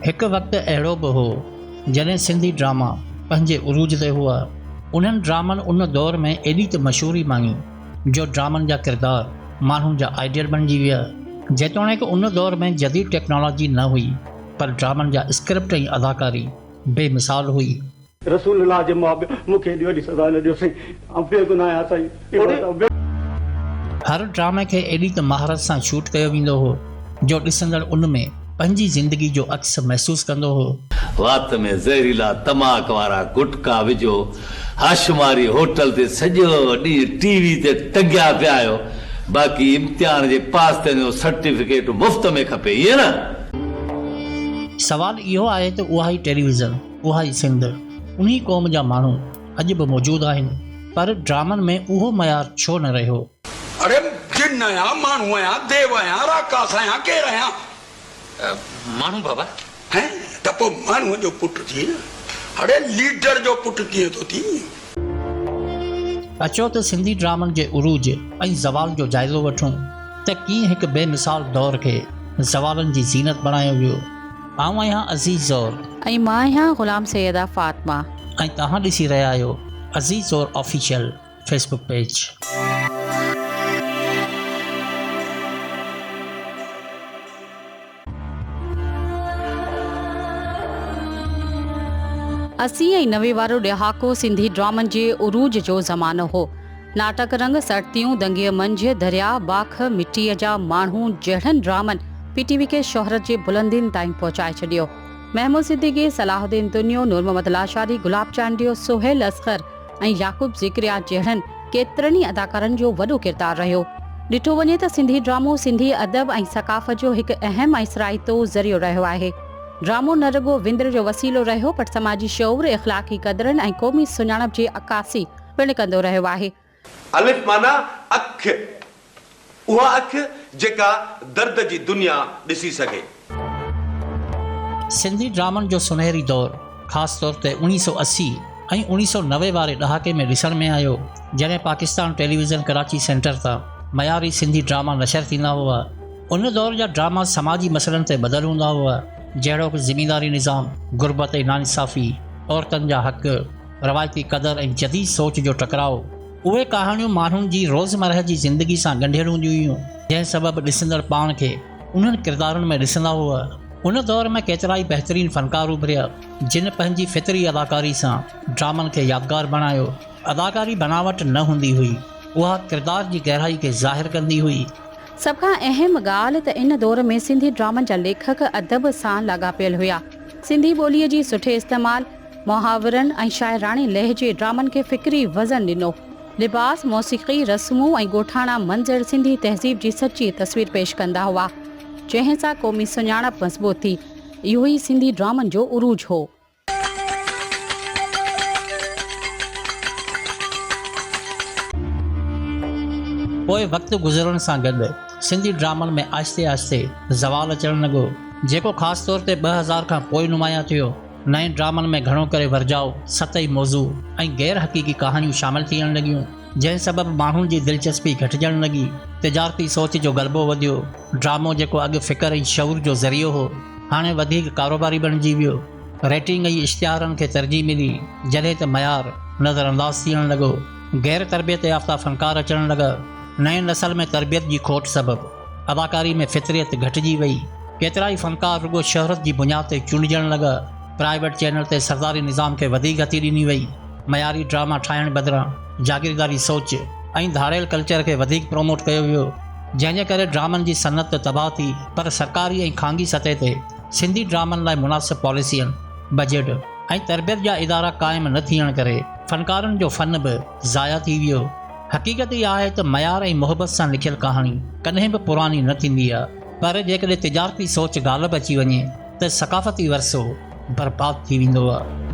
هڪ وقت اهڙو به هو جڏهن سنڌي ڊراما پنهنجي عروج تي هئا. انهن ڊرامن ان دور ۾ ايڏي ته مشهوري ماڻي جو ڊرامن جا ڪردار ماڻهن جا آئيڊيل بڻجي ويا. جيتوڻيڪ ان دور ۾ جديد ٽيڪنالاجي نه هئي پر ڊرامن جا اسڪرپٽ ۽ اداڪاري بي مثال هئي. رسول الله جي محب مون کي ايڏي وڏي سزا نه ڏيو سائين آئون بي گناهه آهيان سائين. هر ڊرامي کي ايڏي ته مهارت سان شوٽ ڪيو ويندو هو جو ڏسندڙ ان ۾ پنهنجي زندگي جو عڪس محسوس ڪندو هو. وات ۾ زهريلا تماڪ وارا گٽڪا وجهو هاشماري هوٽل تي سڄو ڏينهن ٽي وي تي ٽنگيا پيا آهيو باقي امتحان جي پاس ٿيڻ جو سرٽيفڪيٽ مفت ۾ کپي ائين نه؟ سوال اهو آهي ته اها ئي ٽيليويزن، اها ئي سنڌ، انهي قوم جا ماڻهو اڄ به موجود آهن پر ڊرامن ۾ اهو معيار ڇو نه رهيو؟ اڙي جن آهيان، ماڻهو آهيان، ديو آهيان، راڪاس آهيان، ڪير آهيان؟ ماڻهو بابا. هين ته پوء ماڻهوء جو پٽ ٿي نه، اڙي ليڊر جو پٽ ڪيئن ٿو ٿين؟ اچو ته سنڌي ڊرامن جي عروج ۽ زوال جو جائزو وٺون ته ڪيئن هڪ بي مثال دور کي زوالن جي زينت بڻايو ويو. آئون آهيان عزيز زور. ۽ مان آهيان غلام سيده فاطمه. ۽ توهان ڏسي رهيا آهيو Aziz Zor official Facebook page. 80 ۽ 90 وارو ڏهاڪو سنڌي ڊرامن جي عروج جو زمانو هو. ناٽڪ رنگ، سرتيون، دنگيء منجهه، درياء، باک، مٽيء جا ماڻهو جهڙن ڊرامن پي ٽي وي کي شهرت جي بلندين تائين پهچائي ڇڏيو. محمود صديقي، صلاح الدين تنيو، نور محمد لاشاري، گلاب چانڊيو، سهيل اصغر ۽ يعقوب ذڪريا جهڙن ڪيترن ئي اداڪارن جو وڏو ڪردار رهيو. ڏٺو وڃي ته سنڌي ڊرامو سنڌي ادب ۽ ثقافت جو هڪ اهم ۽ اثرائتو ذريعو رهيو آهي. ڊرامو نه رڳو وندر جو وسيلو رهيو پر سماجي شعور، اخلاقي قدرن ۽ قومي سڃاڻپ جي عڪاسي پڻ ڪندو رهيو آهي. الف معنيٰ اک، اها اک جيڪا درد جي دنيا ڏسي سگهي. سنڌي ڊرامن جو سونهري دور خاص طور تي اوڻيهه سئو 80 ۽ اوڻيهه سئو 90 واري ڏهاڪي ۾ ڏسڻ ۾ آيو، جڏهن پاڪستان ٽيليويزن ڪراچي سينٽر تان معياري سنڌي ڊراما نشر ٿيندا هئا. ان دور جا ڊراما سماجي مسئلن تي ٻڌل هوندا هئا، جهڙوڪ زمينداري نظام، غربت ۽ ناانصافي، عورتن جا حق، روايتي قدر ۽ جديد سوچ جو ٽڪراء. اهي ڪهاڻيون ماڻهن جي روزمرهه جي زندگي سان ڳنڍيل هونديون هيون، جنهن سبب ڏسندڙ پاڻ کي انهن ڪردارن ۾ ڏسندا هئا. ان دور ۾ ڪيترائي بهترين فنڪار اڀريا، جن پنهنجي فطري اداڪاري سان ڊرامن کي يادگار بڻايو. اداڪاري بناوٽ نه هوندي هئي، اها ڪردار جي گهرائي کي ظاهر ڪندي هئي. سڀ کان اهم ڳالهه ته ان دور ۾ سنڌي ڊرامن جا ليکڪ ادب سان لاڳاپيل هيا. سنڌي ٻوليء جي سٺي استعمال، محاورن ۽ شاعراڻي لهجي ڊرامن کي فڪري وزن ڏنو. لباس، موسيقي، رسمون ۽ ڳوٺاڻا منظر سنڌي تهذيب جي سچي تصوير پيش ڪندا هئا، جنهن سان قومي سڃاڻپ مضبوط ٿي. اهو ئي سنڌي ڊرامن جو عروج هو. پوء وقت گذرڻ سان گڏ سنڌي ڊرامن ۾ آهستي آهستي زوال اچڻ لڳو، جيڪو خاص طور تي 2000 کان پوء نمايان ٿيو. نئين ڊرامن ۾ گهڻو ڪري ورجاء، سطحي موضوع ۽ غير حقيقي ڪهاڻيون شامل ٿيڻ لڳيون، جنهن سبب ماڻهن جي دلچسپي گهٽجڻ لڳي. تجارتي سوچ جو غلبو وڌيو. ڊرامو جيڪو اڳ فڪر ۽ شعور جو ذريعو هو، هاڻي وڌيڪ ڪاروباري بڻجي ويو. ريٽنگ ۽ اشتهارن کي ترجيح ملي، جڏهن ته معيار نظرانداز ٿيڻ لڳو. غير تربيت يافته فنڪار اچڻ لڳا. نئين نسل ۾ تربيت جي کوٽ سبب اداڪاري ۾ فطريت گهٽجي وئي. ڪيترائي فنڪار رڳو شهرت جي بنياد تي چونڊجڻ لڳا. پرائيويٽ چينل تي سرداري نظام کي وڌيڪ هٿي ڏني وئي. معياري ڊراما ٺاهڻ بدران جاگيرداري سوچ ۽ ڌاڙيل ڪلچر کي وڌيڪ پروموٽ ڪيو ويو، جنهن جي ڪري ڊرامن جي صنعت ته تباهه ٿي پر سرڪاري ۽ خانگي سطح تي سنڌي ڊرامن لاء مناسب پاليسين، بجيٽ ۽ تربيت جا ادارا قائم نه ٿيڻ ڪري فنڪارن جو فن به ضايع ٿي ويو. حقيقت اها آهي ته معيار ۽ محبت سان لکيل ڪهاڻي ڪڏهن به پراڻي نه ٿيندي آهي. پر جيڪڏهن تجارتي سوچ غالب اچي وڃي ته ثقافتي ورثو برباد ٿي ويندو آهي.